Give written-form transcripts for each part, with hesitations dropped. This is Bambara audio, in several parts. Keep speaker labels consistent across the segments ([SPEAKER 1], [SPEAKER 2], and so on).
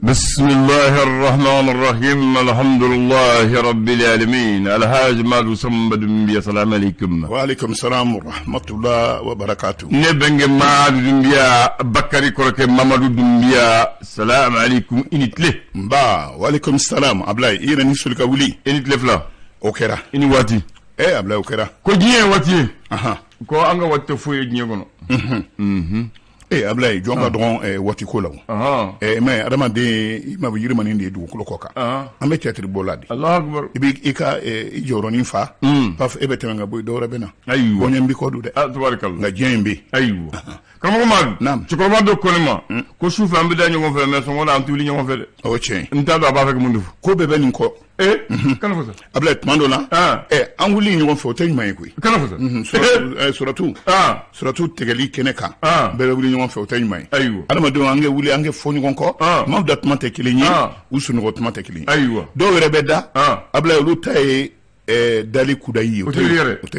[SPEAKER 1] بسم الله الرحمن الرحيم الحمد لله رب العالمين الحاج مادو سمبا دمبيا السلام عليكم
[SPEAKER 2] وعليكم السلام ورحمة الله وبركاته
[SPEAKER 1] ne bɛnkɛ Madu Dunbiya Bakari kɔrɔkɛ Mamadu Dunbiya salam alaikum i ni tile
[SPEAKER 2] nba waaleykum salam Ablaye i yɛrɛ ni soli ka wuli
[SPEAKER 1] i ni tile fila
[SPEAKER 2] o kɛra
[SPEAKER 1] i ni waati
[SPEAKER 2] eh Ablaye o kɛra
[SPEAKER 1] ko diɲɛ ye waati ye
[SPEAKER 2] ahan
[SPEAKER 1] ko an ka waati tɛ foyi ye diɲɛ kɔnɔ
[SPEAKER 2] eh Ablaye jɔn ka dɔgɔn eh, waati ko la o eh mais adamaden i ma bɛ yirimanin de ye dugukolo kɔ kan an bɛ théâtre bɔ la de
[SPEAKER 1] Allahu akbar
[SPEAKER 2] i b'i i ka eh, i jɔyɔrɔnin fa paf e bɛ tɛmɛ ka bɔ yen dɔwɛrɛ bɛ na
[SPEAKER 1] ayiwa
[SPEAKER 2] bɔɲɛ b'i kɔ don dɛ
[SPEAKER 1] ah tabarikalla
[SPEAKER 2] nka diɲɛ in bɛ yen
[SPEAKER 1] ayiwa karamɔgɔ Madu
[SPEAKER 2] Naam.
[SPEAKER 1] cɛkɔrɔba dɔ ko ne ma ko sufɛ an bɛ da ɲɔgɔn fɛ mais sɔgɔma an tɛ wuli ɲɔgɔn fɛ dɛ
[SPEAKER 2] o ye tiɲɛ ye
[SPEAKER 1] n t'a dɔn a b'a fɛ ka mun de fɔ
[SPEAKER 2] ko bɛɛ bɛ nin kɔ
[SPEAKER 1] ee kana fɔ sa
[SPEAKER 2] Ablaye tuma dɔ la ɛ an wuli ɲɔgɔn fɛ o tɛ ɲuman ye koyi
[SPEAKER 1] kana fɔ sa
[SPEAKER 2] suratu suratu tigɛli kɛnɛ kan bɛɛ bɛ wuli ɲɔgɔn fɛ o tɛ ɲuman ye
[SPEAKER 1] ayiwa
[SPEAKER 2] adamadenw an kɛ wuli an kɛ fɔ ɲɔgɔn kɔ maaw da tuma tɛ kelen ye u sunɔgɔ tuma tɛ kelen ye
[SPEAKER 1] ayiwa
[SPEAKER 2] dɔw yɛrɛ bɛ da Ablaye olu ta ye dali kudayi ye o tɛ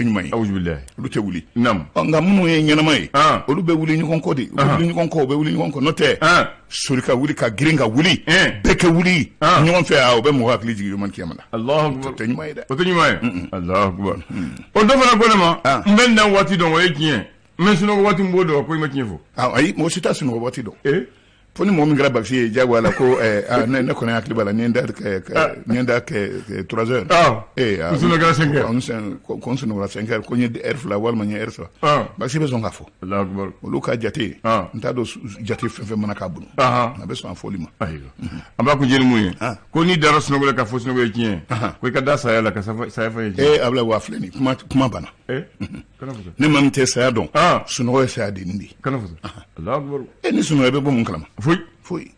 [SPEAKER 2] ɲuman ye olu tɛ wuli nka minnu ye ɲɛnama ye olu bɛ wuli ɲɔgɔn kɔ de u bɛ wuli ɲɔgɔn kɔ u bɛ wuli ɲɔgɔn kɔ n'o tɛ soli ka wuli ka girin ka wuli bɛɛ kɛ wuli ɲɔgɔn fɛ o bɛ mɔgɔ hakili jigin yomal kiyama la o tɛ ɲuman ye dɛ
[SPEAKER 1] o tɛ ɲuman ye Alahu akubar o dɔ fana ko ne ma n bɛ n da waati dɔn o ye tiɲɛ n bɛ sunɔgɔ waati n b'o dɔn ko i ma tiɲɛ fɔ
[SPEAKER 2] ayi mɔgɔ si t'a sunɔgɔ waati dɔn fo ni mɔgɔ min kɛra bakisi ye jagoya la ko ne kɔni hakili b'a la n ye n da kɛ 3 heures
[SPEAKER 1] ee n sunɔgɔra 5
[SPEAKER 2] heures ko n sunɔgɔra 5 heures ko n ye heure fila walima n ye heure saba bakisi bɛ sɔn k'a fɔ olu ka jate n t'a dɔn jate fɛn fɛn mana k'a bolo a bɛ sɔn a fɔli ma
[SPEAKER 1] ayiwa an b'a kuncɛ ni mun ye ko n'i dara sunɔgɔ la k'a fɔ sunɔgɔ ye tiɲɛ ko i ka da saya la ka saya fɔ ye
[SPEAKER 2] tiɲɛ ee Ablaye wa filɛ nin kuma banna ne maa min tɛ saya dɔn sunɔgɔ ye saya dennin de ye e n'i sunɔgɔ i bɛ bɔ mun kalama
[SPEAKER 1] foyi
[SPEAKER 2] foyi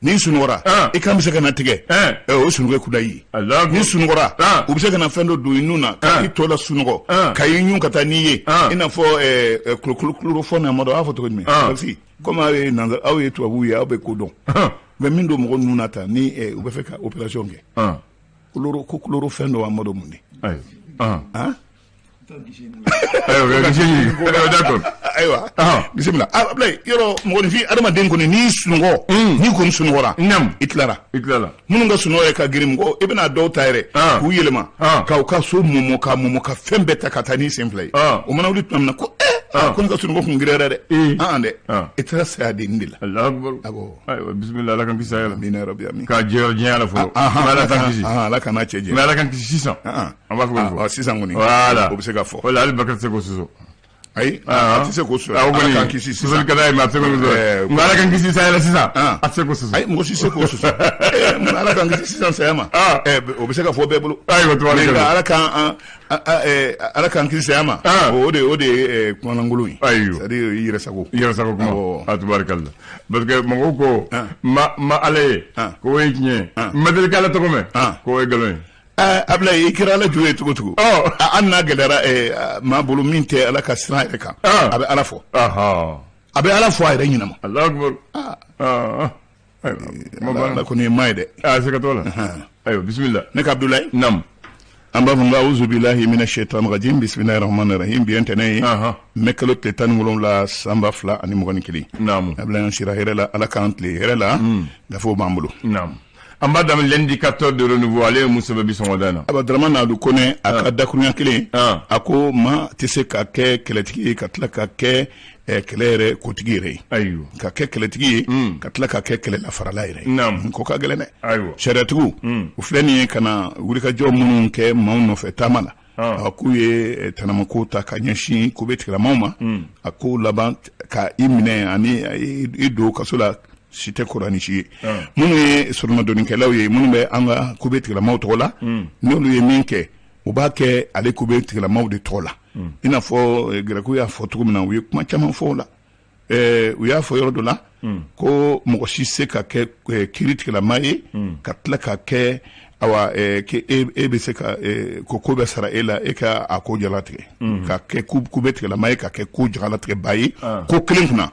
[SPEAKER 2] n'i sunɔgɔra i kan bɛ se ka na tigɛ o sunɔgɔ kudayi ye n'i sunɔgɔra u bɛ se ka na fɛn dɔ don i nun na ka i tɔ la sunɔgɔ ka i ɲun ka taa n'i ye i n'a fɔ chloroforme a ma dɔn a b'a fɔ cogo jumɛn parce que komi aw ye nanzara aw ye tubabuw ye aw bɛ ko dɔn u bɛ min don mɔgɔ nun na tan ni u bɛ fɛ ka opération kɛ chloro ko chloro fɛn dɔ a ma dɔn mun de ayiwa bisimila Ablaye yɔrɔ mɔgɔninfin adamaden kɔni n'i sunɔgɔ n'i kɔni sunɔgɔra i tilara
[SPEAKER 1] i tilala
[SPEAKER 2] minnu ka sunɔgɔ yɛrɛ ka girin mɔgɔ i bɛna dɔw ta yɛrɛ k'u yɛlɛma k'u ka so mɔmɔ ka mɔmɔ ka fɛn bɛɛ ta ka taa n'i sen fila ye o mana wuli tuma min na ko ko ne ka sunɔgɔ kun girinyara dɛ an dɛ i taara saya dennin de la
[SPEAKER 1] ayiwa bisimila ala k'an kisi saya la
[SPEAKER 2] amina yarabi amin
[SPEAKER 1] k'a jɛ diɲɛ la fɔlɔ ala k'an kisi
[SPEAKER 2] ala kana cɛ jɛ
[SPEAKER 1] mais ala k'an kisi sisan an b'a fɔ ko
[SPEAKER 2] sisan kɔni
[SPEAKER 1] voilà
[SPEAKER 2] o bɛ se ka fɔ
[SPEAKER 1] wala hali Bakari tɛ se k'o sɔsɔ
[SPEAKER 2] ayi a tɛ se k'o sɔsɔ ala k'an kisi sisan
[SPEAKER 1] sɔsɔli ka d'a ye mais a tɛ se k'o sɔsɔ nka ala k'an kisi saya la sisan a tɛ se k'o sɔsɔ
[SPEAKER 2] ayi mɔgɔ si tɛ se k'o sɔsɔ mun ala k'an kisi sisan saya ma o bɛ se ka fɔ bɛɛ bolo
[SPEAKER 1] ayiwa
[SPEAKER 2] nka ala k'an ala k'an kisi saya ma o de ye kumalankolon ye
[SPEAKER 1] ayiwa
[SPEAKER 2] c'est à dire i yɛrɛ sago
[SPEAKER 1] i yɛrɛ sago kuma a tubarikalla parce que mɔgɔw ko ma ma ala ye k'o ye tiɲɛ ye n ma deli k'ala tɔgɔ mɛn k'o ye nkalon ye
[SPEAKER 2] Ablaye i kɛra ala jo ye cogo cogo hali n'a gɛlɛyara maa bolo min tɛ ala ka siran yɛrɛ kan a bɛ ala fɔ a bɛ ala fɔ a yɛrɛ ɲɛnama ala kɔni ye maa ye dɛ
[SPEAKER 1] siga t'o la ayiwa bisimila
[SPEAKER 2] ne ka Abdulayi
[SPEAKER 1] naamu
[SPEAKER 2] an b'a fɔ n ko awuzubilahi mina shaitan rajim bisimilahi rahmani rahim bi ye ntɛnɛn ye mɛ kalo tile 17 san 2021
[SPEAKER 1] naamu
[SPEAKER 2] Ablaye an sira hɛrɛ la ala k'an tile hɛrɛ la gafew b'an bolo
[SPEAKER 1] naamu an b'a daminɛ l'indicateur de renouveau ale ye mun sɛbɛn bi sɔgɔmada in na
[SPEAKER 2] Abadraman Adu Kone a ka dakurunya kelen a ko maa tɛ se ka kɛ kɛlɛtigi ye ka tila ka kɛ kɛlɛ yɛrɛ kotigi yɛrɛ ye
[SPEAKER 1] ayiwa
[SPEAKER 2] ka kɛ kɛlɛtigi ye ka tila ka kɛ kɛlɛlafarala yɛrɛ ye
[SPEAKER 1] naamu
[SPEAKER 2] ko ka gɛlɛn dɛ
[SPEAKER 1] ayiwa
[SPEAKER 2] sariyatigiw u filɛ nin ye ka na wulikajɔ minnu kɛ maaw nɔfɛ taama la a k'u ye tanamako ta ka ɲɛsin kube tigilamaw ma a ko laban ka i minɛ ani i don kaso la si tɛ kɔrɔ ni si ye minnu ye solomadonikɛlaw ye minnu bɛ an ka kube tigilamaw tɔgɔ la n'olu ye min kɛ u b'a kɛ ale kube tigilamaw de tɔgɔ la i n'a fɔ gɛrɛku y'a fɔ cogo min na u ye kuma caman fɔ o la u y'a fɔ yɔrɔ dɔ la ko mɔgɔ si se ka kɛ kiri tigilama ye ka tila ka kɛ awa e bɛ se ka ko ko bɛ sara e la e ka a ko jalatigɛ ka kɛ kube tigilama ye ka kɛ ko jalatigɛba ye ko kelen kunna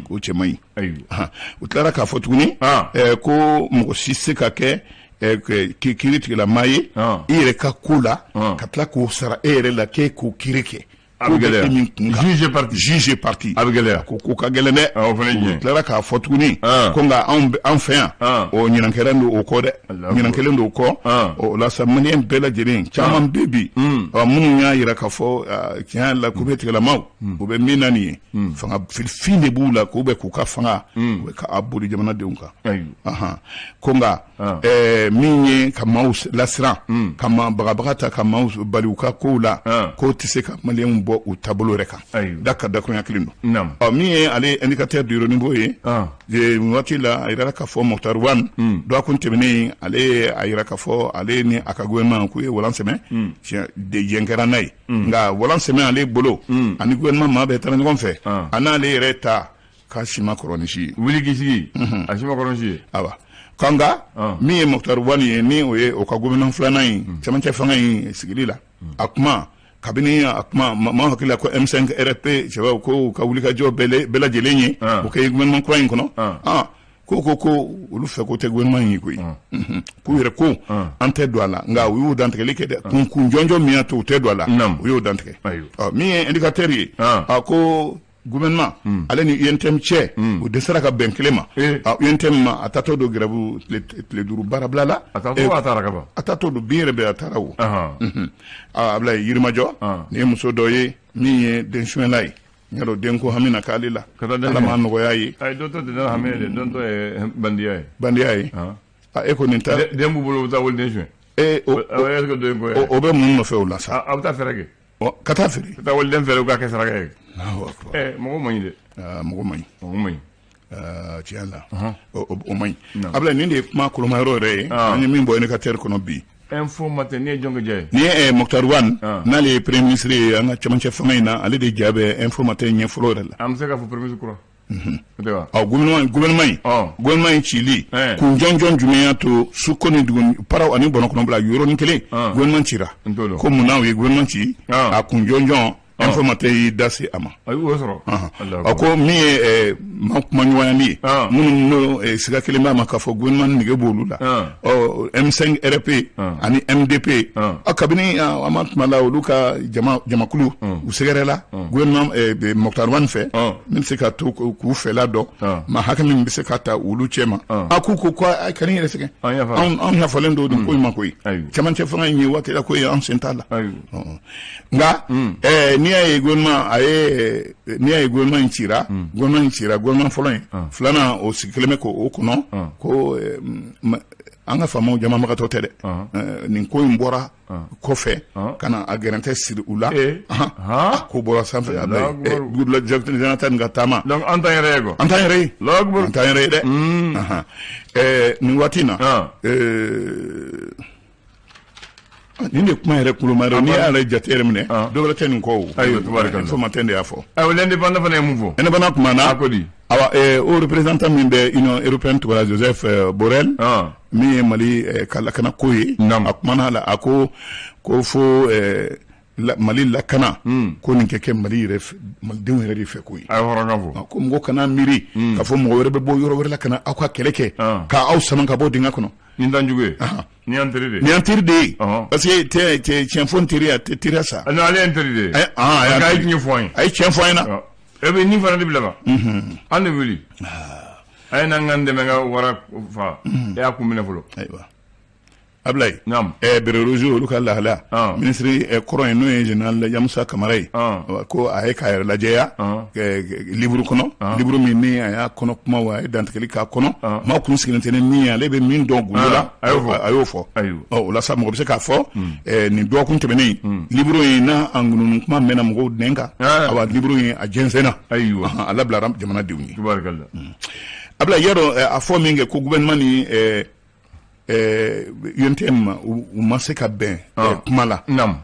[SPEAKER 2] k'o cɛ man ɲi u tilara k'a fɔ tuguni ko mɔgɔ si se ka kɛ kiri tigilama ye i yɛrɛ ka ko la ka tila k'o sara e yɛrɛ la k'e k'o kiri kɛ
[SPEAKER 1] A bɛ gɛlɛya.
[SPEAKER 2] Ko bɛ e min kun kan,
[SPEAKER 1] Juge et partie.
[SPEAKER 2] Juge et partie.
[SPEAKER 1] A bɛ gɛlɛya.
[SPEAKER 2] Ko ka gɛlɛn dɛ.
[SPEAKER 1] Ah, o fana ye tiɲɛ.
[SPEAKER 2] U tilara k'a fɔ tuguni
[SPEAKER 1] Ah.
[SPEAKER 2] ko nka anw an fɛ yan,
[SPEAKER 1] Ah.
[SPEAKER 2] o ɲinan kɛlen don o kɔ dɛ.
[SPEAKER 1] Allahu
[SPEAKER 2] Ɲinan kɛlen don o kɔ.
[SPEAKER 1] Ah.
[SPEAKER 2] O la sa, maliyɛn bɛɛ lajɛlen caman bɛ bi, ɔ, minnu y'a yira k'a fɔ tiɲɛ yɛrɛ la, kube tigilamaw u bɛ min na nin ye, fanga fin de b'u la, k'u bɛ k'u ka fanga, u bɛ k'a boli jamanadenw kan.
[SPEAKER 1] Ayiwa.
[SPEAKER 2] Ahan. Ko nka
[SPEAKER 1] Ah.
[SPEAKER 2] min ye ka maaw lasiran, ka maa bagabaga ta, ka maaw bali u ka kow la,
[SPEAKER 1] Ah.
[SPEAKER 2] k'o tɛ se ka maliyɛnw bɔ u taabolo yɛrɛ kan.
[SPEAKER 1] Ayiwa.
[SPEAKER 2] Da ka dakurunya kelen don.
[SPEAKER 1] Naam.
[SPEAKER 2] Ɔ, min ye ale Indicateur du Renouveau ye,
[SPEAKER 1] Ah.
[SPEAKER 2] nin waati la, a yirala k'a fɔ Moctar Ouane, dɔgɔkun tɛmɛnen, ale ye a yira k'a fɔ ale ni a ka gouvernement k'u ye walan sɛmɛ. Tiɲɛ de, jɛn kɛra n'a ye, nka walan sɛmɛ ale bolo ani gouvernement maa bɛɛ taara ɲɔgɔn fɛ,
[SPEAKER 1] Ah.
[SPEAKER 2] a n'ale yɛrɛ ta k'a si ma kɔrɔ ni si ye.
[SPEAKER 1] Wuli k'i sigi, a si ma kɔrɔ ni si ye.
[SPEAKER 2] Awa, kan nka min ye Moctar Ouane ye, ni o ye o ka gouvernement filanan ye, cɛmancɛ fanga in sigili la, a kuma kabini a kuma ma hakili la ko M5 RFP cɛbaw ko u ka wulikajɔ bɛɛ lajɛlen ye o kɛ gouvernement kura in kɔnɔ. Ko olu fɛ ko tɛ gouvernement in ye koyi. K'u yɛrɛ ko an tɛ don a la, nka u y'u dantigɛli kɛ dɛ, kun jɔnjɔn min y'a to u tɛ don a la, u y'o dantigɛ.
[SPEAKER 1] Ayiwa.
[SPEAKER 2] Ɔ, min ye Indicateur ye, a ko gouvernement ale ni UNTM cɛ, u dɛsɛra ka bɛn kelen ma. UNTM ma a taatɔ don grève tile 5 baarabila la.
[SPEAKER 1] A taatɔ, a taara ka ban.
[SPEAKER 2] A taatɔ don bin yɛrɛ bɛ, a taara o.
[SPEAKER 1] Ahan.
[SPEAKER 2] Ablaye Yirimajɔ, nin ye muso dɔ ye min ye densuɲɛla ye, n y'a dɔn denko hami na k'ale la.
[SPEAKER 1] Ka taa den
[SPEAKER 2] Ala m'a nɔgɔya ye.
[SPEAKER 1] Ayi, dɔ tɔ tɛ den hami ye dɛ, dɔ tɔ ye bandiya ye.
[SPEAKER 2] Bandiya ye. E ko nin ta.
[SPEAKER 1] Den b'u bolo, u bɛ taa waliden suɲɛ.
[SPEAKER 2] O
[SPEAKER 1] est ce que dɔ in ko ye?
[SPEAKER 2] O bɛ mun nɔfɛ o la sa?
[SPEAKER 1] A bɛ taa fɛɛrɛ kɛ.
[SPEAKER 2] Ɔ, ka taa feere.
[SPEAKER 1] Ka taa waliden fɛɛrɛ, u k'a kɛ saraka ye.
[SPEAKER 2] Allahu akbar.
[SPEAKER 1] Mɔgɔ man ɲi dɛ.
[SPEAKER 2] Mɔgɔ man ɲi.
[SPEAKER 1] Mɔgɔ man ɲi.
[SPEAKER 2] Tiɲɛ la, o man ɲi. Ablaye, nin de ye kuma kolomayɔrɔ yɛrɛ ye, an ye min bɔ Indicateur kɔnɔ bi.
[SPEAKER 1] Info Matin, ne ye jɔn ka ja ye?
[SPEAKER 2] Ni ye Moctar Ouane, n'ale ye premier ministre ye an ka cɛmancɛ fanga in na, ale de ja bɛ Info Matin ɲɛ fɔlɔ yɛrɛ la.
[SPEAKER 1] An bɛ se k'a fɔ premier ministre kura. O tɛ wa?
[SPEAKER 2] Ɔ, gouvernement in cili, kun jɔnjɔn jumɛn y'a to su ko ni dugu paraw ani bɔnɔkɔnɔbila yɔrɔnin kelen gouvernement cira?
[SPEAKER 1] N t'o dɔn.
[SPEAKER 2] Ko munna u ye gouvernement ci? A kun jɔnjɔn, Info Matin y'i da se a ma.
[SPEAKER 1] Ayi, o sɔrɔ.
[SPEAKER 2] A ko min ye maa kumaɲɔgɔnyali ye, minnu n'o siga kelen b'a ma k'a fɔ gouvernement nege b'olu la, ɔ, M5 RP ani MDP, kabini an ma tuma la, olu ka jamakulu u sɛgɛrɛ la gouvernement Moctar Ouane fɛ, min bɛ se ka to k'u fɛla dɔn, maa hakɛ min bɛ se ka ta olu cɛ ma. A k'u ko a kana yɛrɛ sɛgɛn, anw yafalen don nin ko in ma koyi. Cɛmancɛ fanga in ye waati la ko ye, an sen t'a la. Nka n'i y'a ye gouvernement a ye, n'i y'a ye gouvernement in cira, gouvernement in cira, gouvernement fɔlɔ in, filanan o sigi kelen bɛ k'o kɔnɔ, ko an ka faamaw jamabagatɔ tɛ dɛ. Nin ko in bɔra kɔfɛ ka na a gɛrɛntɛ siri u la, ko bɔra sanfɛ a bɛ Goodluck Jonathan ka taama.
[SPEAKER 1] Donc an t'an yɛrɛ ye quoi.
[SPEAKER 2] An t'an yɛrɛ ye, an t'an yɛrɛ ye dɛ. Nin waati in na, nin de kuma yɛrɛ kuloma yɛrɛ, n'i y'ale jate yɛrɛ minɛ, dɔ wɛrɛ tɛ nin kɔ o.
[SPEAKER 1] Ayiwa, tubaarikala.
[SPEAKER 2] Info Matin de y'a fɔ.
[SPEAKER 1] Ayiwa, L'Indépendant fana ye mun fɔ?
[SPEAKER 2] Indépendant kuma na.
[SPEAKER 1] A ko di?
[SPEAKER 2] Awa, o représentant min bɛ Union européenne tɔgɔ la, Joseph Borrell, min ye Mali ka lakana ko ye, a kumana la, a ko fo Mali lakana ko nin kɛ Mali yɛrɛ, malidenw yɛrɛ de fɛ ko ye.
[SPEAKER 1] A ye hɔrɔnkan fɔ.
[SPEAKER 2] Ko mɔgɔ kana miiri k'a fɔ mɔgɔ wɛrɛ bɛ bɔ yɔrɔ wɛrɛ la ka na aw ka kɛlɛ kɛ k'aw sama ka bɔ dingɛ kɔnɔ.
[SPEAKER 1] Nin t'an jugu ye. Nin y'an teri de ye.
[SPEAKER 2] Nin y'an teri de ye. Parce que tiɲɛ fɔ n teri, a tɛ teriya sa.
[SPEAKER 1] Non, ale y'an teri de ye.
[SPEAKER 2] A
[SPEAKER 1] ye tiɲɛ fɔ an ye.
[SPEAKER 2] A ye tiɲɛ fɔ an ɲɛna.
[SPEAKER 1] E bɛ nin fana de bila ban. An de wuli. A ye n'an k'an dɛmɛ ka wara faga. E y'a kun minɛ fɔlɔ.
[SPEAKER 2] Ayiwa. Ablaye.
[SPEAKER 1] Naam.
[SPEAKER 2] Béret rouge olu ka lahala. Ministre kɔrɔ in, n'o ye général Yamusa Kamara ye. Ko a ye k'a yɛrɛ lajɛya livre kɔnɔ. Livre min ni a y'a kɔnɔ kumaw, a ye dantigɛli k'a kɔnɔ. Maaw kun sigilen tɛ ni min ye, ale bɛ min dɔn gundo la.
[SPEAKER 1] A y'o fɔ.
[SPEAKER 2] A y'o fɔ. Ɔ, o la sa, mɔgɔ bɛ se k'a fɔ nin dɔgɔkun tɛmɛnen, livre in n'a a ŋununu kuma mɛnna mɔgɔw nɛn kan. Awa, livre in a jɛnsɛnna.
[SPEAKER 1] Ayiwa.
[SPEAKER 2] A labilara jamanadenw ye.
[SPEAKER 1] Tubaarikala.
[SPEAKER 2] Ablaye, y'a a fɔ min kɛ ko gouvernement ni UNTM u ma se ka bɛn kuma la.
[SPEAKER 1] Naam.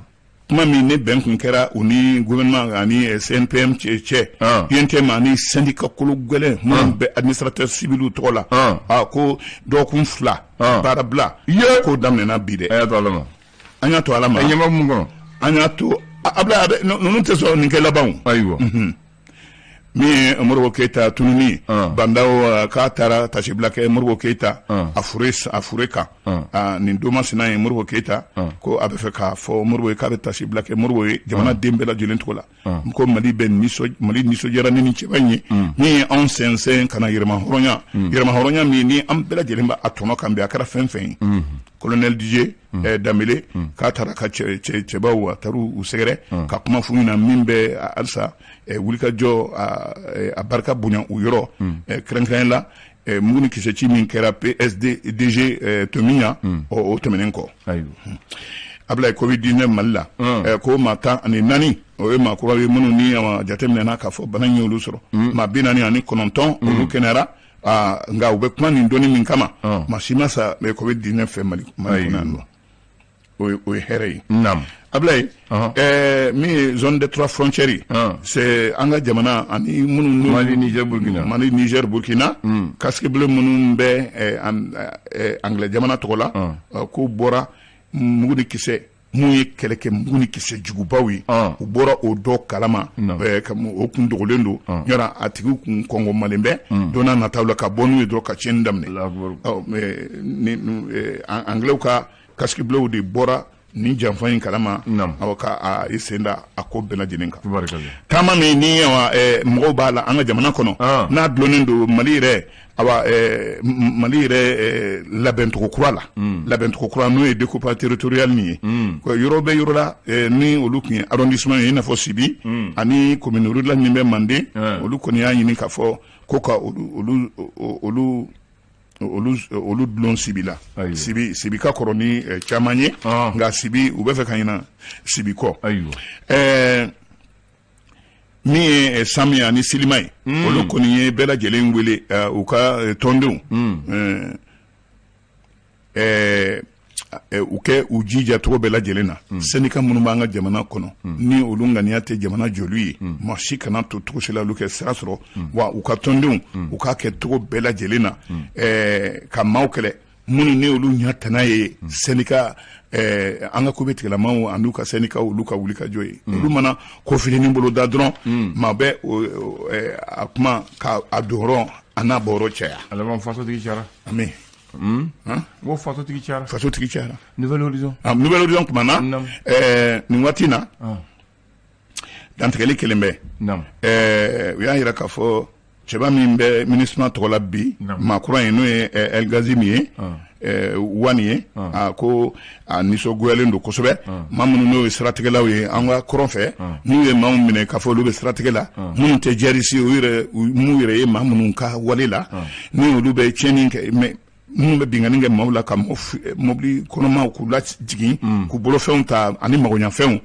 [SPEAKER 2] Kuma min ne bɛn kun kɛra u ni gouvernement ani CNPM cɛ, UNTM ani syndicat kolo gɛlɛn minnu bɛ administrateur civil tɔgɔ la, ko dɔgɔkun 2 baarabila k'o daminɛna bi dɛ.
[SPEAKER 1] A y'a to Ala ma.
[SPEAKER 2] An y'a to Ala ma.
[SPEAKER 1] A ɲɛma mun kɔnɔ?
[SPEAKER 2] An y'a to Ablaye, ninnu tɛ sɔn nin kɛ laban o.
[SPEAKER 1] Ayiwa.
[SPEAKER 2] Min ye Modibo Keyita tununi Ba Ndaw k'a taara tasibila kɛ Modibo Keyita a fure kan nin don masina ye Modibo Keyita ko a bɛ fɛ k'a fɔ Modibo ye k'a bɛ tasibila kɛ Modibo ye jamana den bɛɛ lajɛlen tɔgɔ la ko Mali bɛ Mali nisɔndiyara ni nin cɛba in ye min ye anw sɛnsɛn ka na yɛrɛmahɔrɔnya yɛrɛmahɔrɔnya min ni an bɛɛ lajɛlen b'a tɔnɔ kan bi a kɛra fɛn fɛn ye Colonel Didier Danbele k'a taara ka cɛbaw a taara u sɛgɛrɛ ka kuma f'u ɲɛna min bɛ halisa wulikajɔ a barika bonya u yɔrɔ kɛrɛnkɛrɛn la mugu ni kisɛci min kɛra PSD-DG Tominian o tɛmɛnen kɔ Ablaye Covid-19 Mali la ko maa 14 o ye maa kura ye minnu ni jateminɛna k'a fɔ bana in y'olu sɔrɔ maa 49 olu kɛnɛyara nka u bɛ kuma nin dɔnni min kama maa si ma sa Covid-19 fɛ Mali kɔnɔ yan nɔ o ye hɛrɛ ye. Ablaye min ye zone des trois frontières ye c'est an ka jamana ani minnu
[SPEAKER 1] Mali Niger Burkina
[SPEAKER 2] Mali Niger Burkina casque bleu minnu bɛ anglais jamana tɔgɔ la k'u bɔra mugu ni kisɛ mun ye kɛlɛkɛ mugu ni kisɛ jugubaw ye u bɔra o dɔ kalama o kun dogolen don yɔrɔ a tigi kun kɔngɔmalen bɛ don n'a nataw la ka bɔ n'u ye dɔrɔn ka tiɲɛni daminɛ anglais ka casque bleu de bɔra nin janfa in kalama aw ka i sen da a ko bɛɛ lajɛlen kan taama min ni mɔgɔw b'a la an ka jamana kɔnɔ n'a dulonnen don Mali yɛrɛ awa Mali yɛrɛ labɛncogo kura la labɛncogo kura n'o ye découpage territorial min ye yɔrɔ bɛ yɔrɔ la ni olu tun ye arrondissement ye i n'a fɔ Sibi ani commune rurale min bɛ Manden olu kɔni y'a ɲini k'a fɔ ko ka olu olu olu olu dulon Sibi la Sibi Sibi ka kɔrɔ ni caman ye nka Sibi u bɛ fɛ ka ɲina Sibi kɔ min ye SAM ani SYLIMA ye olu kɔni ye bɛɛ lajɛlen wele u ka tɔndenw u kɛ u jija cogo bɛɛ lajɛlen na syndicat minnu b'an ka jamana kɔnɔ ni olu ŋaniya tɛ jamana jɔli ye maa si kana to cogo si la olu kɛ sira sɔrɔ wa u ka tɔndenw u k'a kɛ cogo bɛɛ lajɛlen na ka maaw kɛlɛ minnu ni olu ɲɛ tana ye syndicat an ka kobe tigilamaw an'u ka syndicat olu ka wulikajɔ ye olu mana ko fitinin bolo da dɔrɔn maa bɛ a kuma k'a donyɔrɔ a n'a bɔyɔrɔ caya.
[SPEAKER 1] Fasotigi cayara.
[SPEAKER 2] Ami.
[SPEAKER 1] N ko fasotigi cayara.
[SPEAKER 2] Fasotigi cayara.
[SPEAKER 1] Nouvel Horizon.
[SPEAKER 2] Ah, Nouvel Horizon kumana nin waati in na dantigɛli kelen bɛ. U y'a jira k'a fɔ cɛba min bɛ MINUSMA tɔgɔ la bi maa kura ye n'o ye El Ghassi min ye Wani ye a ko a nisɔngoyalen don kosɛbɛ maa minnu n'o ye siratigɛlaw ye an ka kɔrɔn fɛ n'u ye maaw minɛ k'a fɔ olu bɛ siratigɛ la minnu tɛ djihadiste ye u yɛrɛ m'u yɛrɛ ye maa minnu ka wale la ni olu bɛ tiɲɛni kɛ mais minnu bɛ binkanni kɛ maaw la ka mobili kɔnɔmaw k'u lajigin k'u bolofɛnw ta ani magoɲafɛnw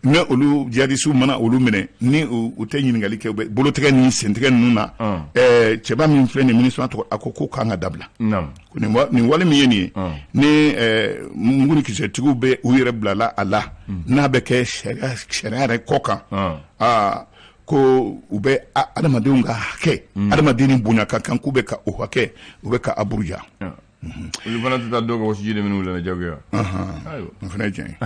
[SPEAKER 2] ni olu djihadistes mana olu minɛ ni u tɛ ɲininkali kɛ u bɛ bolotigɛ ni sentigɛ ninnu na cɛba min filɛ nin MINUSMA tɔgɔ a ko k'o kan ka dabila nin wale min ye nin ye ni mugu ni kisɛtigiw bɛ u yɛrɛ bilala a la n'a bɛ kɛ sariya yɛrɛ kɔ kan aa ko u bɛ adamadenw ka hakɛ adamaden ni bonya ka kan k'u bɛ ka o hakɛ u bɛ ka a buruja.
[SPEAKER 1] Olu fana tɛ taa dɔw ka wɔsiji de minɛ u la jagoya.
[SPEAKER 2] Ayiwa o fana ye tiɲɛ ye.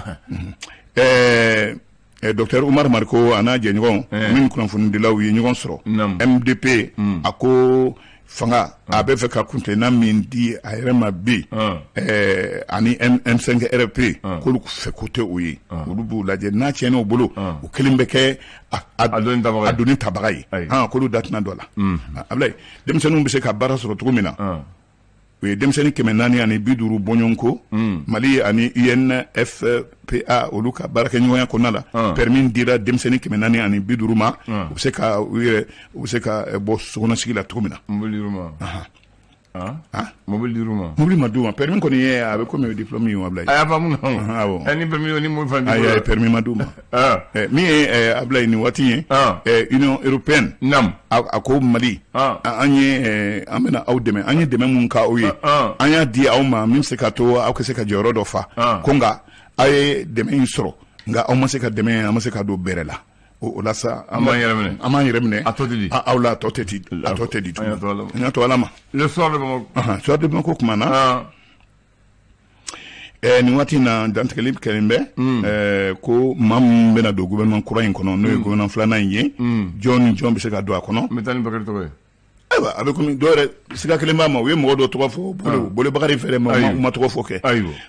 [SPEAKER 2] Ɛɛ docteur Umaru Mariko a n'a jɛɲɔgɔn min kunnafonidilaw ye ɲɔgɔn sɔrɔ MDP a ko fanga a bɛ fɛ ka kuntilenna min di a yɛrɛ ma bi ani M5 RFP k'olu fɛ ko tɛ o ye olu b'u lajɛ n'a tiɲɛna u bolo u kelen bɛ kɛ a doni tabaga ye k'olu da tɛna don a la. Abulayi denmisɛnninw bɛ se ka baara sɔrɔ cogo min na u ye denmisɛnnin 450 bɔɲɔgɔnko Mali ani UNFPA olu ka baarakɛɲɔgɔnya kɔnɔna la permis dira denmisɛnnin 450 ma u bɛ se ka u yɛrɛ u bɛ se ka bɔ sokɔnɔsigi la cogo min na.
[SPEAKER 1] Mobili dir'u ma.
[SPEAKER 2] Mobili ma d'u ma permis kɔni ye a bɛ komi diplôme ye Abulayi.
[SPEAKER 1] A y'a faamu na. Ni permis ni mobili fana
[SPEAKER 2] ayi permis ma d'u ma. Min ye Abulayi nin waati ye Union européenne.
[SPEAKER 1] Naamu.
[SPEAKER 2] A ko Mali an ye an bɛna aw dɛmɛ an ye dɛmɛ mun k'aw ye an y'a di aw ma min bɛ se ka to aw ka se ka jɔyɔrɔ dɔ fa ko nka aw ye dɛmɛ in sɔrɔ nka aw ma se ka dɛmɛ an ma se ka don bɛrɛ la o la sa
[SPEAKER 1] an b'an yɛrɛ minɛ
[SPEAKER 2] an b'an yɛrɛ minɛ
[SPEAKER 1] a tɔ tɛ di
[SPEAKER 2] aw la a tɔ tɛ di a tɔ tɛ di tuguni an y'a to Ala ma
[SPEAKER 1] le Soir de Bamako
[SPEAKER 2] Soir de Bamako kumana. Nin waati in na, dantigɛli kɛlen bɛ ko maa min bɛna don gouvernement kura in kɔnɔ, n'o ye gouvernement filanan in ye, jɔn ni jɔn bɛ se ka don a kɔnɔ?
[SPEAKER 1] N bɛ taa ni Bakari tɔgɔ ye.
[SPEAKER 2] Ayiwa, a bɛ komi dɔw yɛrɛ siga kelen b'a ma. U ye mɔgɔ dɔ tɔgɔ fɔ, bolo Bakari fɛ dɛ, mais u ma tɔgɔ fɔ kɛ.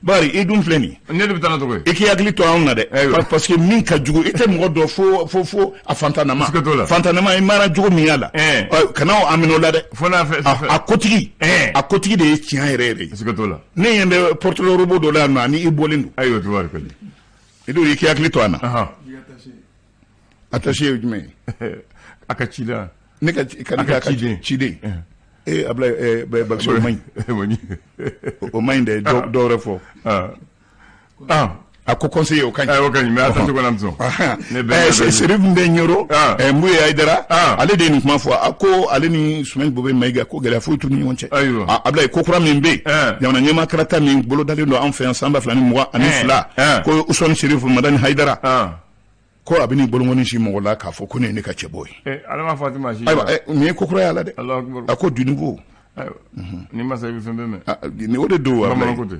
[SPEAKER 2] Bakari, i dun filɛ nin.
[SPEAKER 1] Ne de bɛ taa n'a tɔgɔ ye.
[SPEAKER 2] I k'i hakili to anw na dɛ, parce que min ka jugu, i tɛ mɔgɔ dɔn fo fo fo a fantanama.
[SPEAKER 1] Siga t'o la.
[SPEAKER 2] Fantanama, i mana jogo min y'a la, kana a minɛ o la dɛ.
[SPEAKER 1] Fo n'a fɛ.
[SPEAKER 2] A kotigi, a kotigi de ye tiɲɛ yɛrɛ yɛrɛ ye.
[SPEAKER 1] Siga t'o la.
[SPEAKER 2] Ne ɲɛ bɛ porte robot dɔ la yan nɔ, ani i bɔlen don.
[SPEAKER 1] Ayiwa, tubaarikala.
[SPEAKER 2] I dun, i k'i hakili to an na. Attaché ye jumɛn
[SPEAKER 1] ye? A ka ciden.
[SPEAKER 2] Ne ka ka
[SPEAKER 1] ciden.
[SPEAKER 2] Ciden. Ee, Ablaye Bakisi, o man ɲi, o man ɲi dɛ. Dɔ wɛrɛ fɔ. A ko conseiller, o ka ɲi.
[SPEAKER 1] O ka ɲi, mais attaché kɔni, an tɛ sɔn.
[SPEAKER 2] Serif bɛ Ɲoro, Mbuye Hayidara, ale de ye nin kuma fɔ. A ko ale ni Sumɛn Bobe Mayiga, ko gɛlɛya foyi t'u ni ɲɔgɔn cɛ. Ablaye, ko kura min bɛ yen, jamana ɲɛmaa kalata min bolodalen don an fɛ yan san 2022, ko Usumani Serifu Madani Hayidara, ko a bɛ n'i bolokɔni si mɔgɔ la k'a fɔ ko ne ye ne ka cɛbɔ ye.
[SPEAKER 1] Ala m'a fɔ a tɛ maa si.
[SPEAKER 2] Ayiwa, nin ye ko kura y'a la dɛ. A ko du niveau.
[SPEAKER 1] Ayiwa, ni masa, i bɛ fɛn bɛɛ
[SPEAKER 2] mɛn. Nin o de don.
[SPEAKER 1] Bamananw ko ten.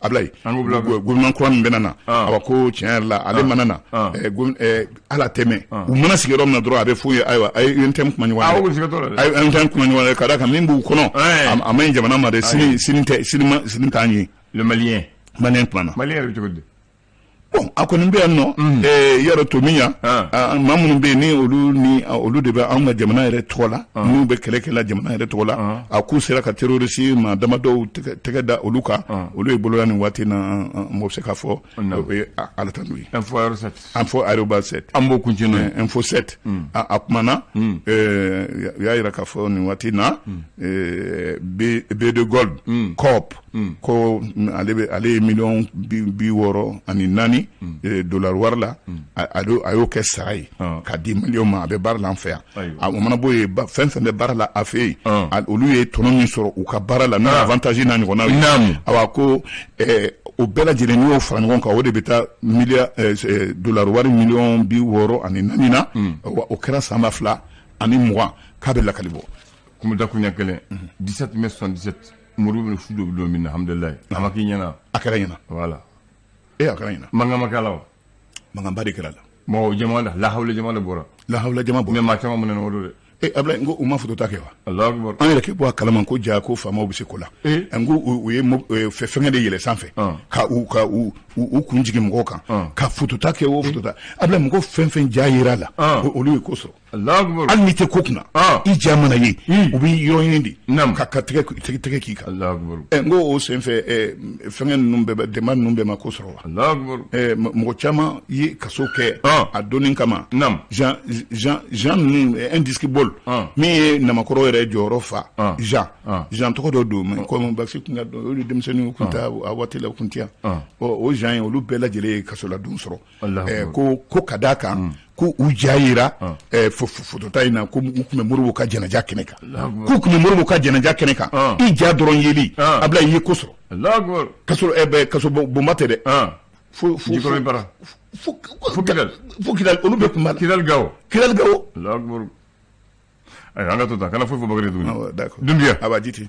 [SPEAKER 2] Ablaye, gouvernement kura min bɛna na, awa, ko tiɲɛ yɛrɛ la, ale mana na, ala tɛmɛ u mana sigi yɔrɔ min na dɔrɔn, a bɛ f'u ye: ayiwa, a ye UNTM kuma ɲɔgɔn ye, a ye UNTM kuma ɲɔgɔn ye, ka d'a kan min b'u kɔnɔ, a ma ɲi jamana ma dɛ. Sini sini tɛ, sini ma, sini t'an ye.
[SPEAKER 1] Le Malien.
[SPEAKER 2] Malien kuma na.
[SPEAKER 1] Malien yɛrɛ bɛ cogo di?
[SPEAKER 2] Bon, a kɔni bɛ yan nɔ, yɔrɔ to min yan, maa minnu bɛ yen, ni olu ni olu de bɛ anw ka jamana yɛrɛ tɔgɔ la, n'u bɛ kɛlɛ kɛ la jamana yɛrɛ tɔgɔ la, a k'u sera ka terroriste maa damadɔw tɛgɛ da olu kan. Olu ye bolola nin waati na, mɔgɔ bɛ se k'a fɔ o ye Ala tanu ye.
[SPEAKER 1] Info aéro 7.
[SPEAKER 2] Info aéro 7.
[SPEAKER 1] An b'o kuncɛ n'o ye.
[SPEAKER 2] Info 7, a kumana, u y'a yira k'a fɔ nin waati na, B2 Gold Corp, ko ale bɛ, ale ye miliyɔn 64 dollar wari la, a y'o kɛ sara ye k'a di Maliyɛnw ma, a bɛ baara la an fɛ yan. O mana bɔ yen, fɛn fɛn bɛ baara la a fɛ yen, olu ye tɔnɔ min sɔrɔ u ka baara la, n'o ye avantage n'a ɲɔgɔnnaw ye, awa, ko o bɛɛ lajɛlen, n'i y'o fara ɲɔgɔn kan, o de bɛ taa miliyari dollar wari miliyɔn 64 na. O kɛra san 2020, k'a bɛ lakali bɔ.
[SPEAKER 1] Kuma dakuruɲɛ kelen, 17 mai 77, Modibo bɛ su dɔ don min na, alhamdulilayi, a ma k'i ɲɛna?
[SPEAKER 2] A kɛra ɲɛna.
[SPEAKER 1] Voilà.
[SPEAKER 2] E, a kɛra ɲɛna.
[SPEAKER 1] Mankan ma k'a la wa?
[SPEAKER 2] Mankanba de kɛra la.
[SPEAKER 1] Mɔgɔ jama la, lahawula jama de bɔra.
[SPEAKER 2] Lahawula jama bɔra.
[SPEAKER 1] Mais maa caman minɛ o don dɛ.
[SPEAKER 2] E Ablaye, n ko u ma photo ta kɛ wa?
[SPEAKER 1] Alahu akibaru.
[SPEAKER 2] An yɛrɛ kɛ bɔ a kalama ko ja ko faamaw bɛ se ko la. N ko u ye fɛngɛ de yɛlɛ sanfɛ ka u kun jigin mɔgɔw kan ka photo ta kɛ. O photo ta, Ablaye, mɔgɔ fɛn fɛn ja yera la, olu ye ko sɔrɔ.
[SPEAKER 1] Alahu akibaru.
[SPEAKER 2] Hali n'i tɛ ko kunna, i ja mana ye, u bɛ yɔrɔ ɲini de ka tɛgɛ k'i kan.
[SPEAKER 1] Alahu akibaru.
[SPEAKER 2] N ko o senfɛ, fɛngɛ ninnu bɛɛ, dɛmɛ ninnu bɛɛ ma ko sɔrɔ wa?
[SPEAKER 1] Alahu akibaru.
[SPEAKER 2] Mɔgɔ caman ye kaso kɛ a donni kama. Jean Jean Jean ninnu, un disque bol min ye Namakɔrɔ yɛrɛ jɔyɔrɔ fa, Jean Jean tɔgɔ dɔ don, mais comme Bakisi tun ka dɔn, olu denmisɛnninw tun t'a a waati la, u tun tɛ yan. O Jean ye, olu bɛɛ lajɛlen ye kasoladon sɔrɔ. Ko ka d'a kan ko u ja yira fotota in na, ko u tun bɛ Modibo ka jɛnɛja kɛnɛ kan, k'u tun bɛ Modibo ka jɛnɛja kɛnɛ kan. I ja dɔrɔn yeli, Ablaye, i ye ko sɔrɔ. Kaso kaso bonba tɛ dɛ. Fo fo
[SPEAKER 1] Jikɔrɔni Para.
[SPEAKER 2] Fo
[SPEAKER 1] fo Kidali.
[SPEAKER 2] Fo Kidali, olu bɛɛ tun b'a la.
[SPEAKER 1] Kidali Gawo.
[SPEAKER 2] Kidali Gawo.
[SPEAKER 1] Alahu akibaru. Ayiwa, an ka to tan, kana foyi fɔ Bakari tuguni.
[SPEAKER 2] Awɔ, d'accord.
[SPEAKER 1] Dunbiya.
[SPEAKER 2] Aba jiti.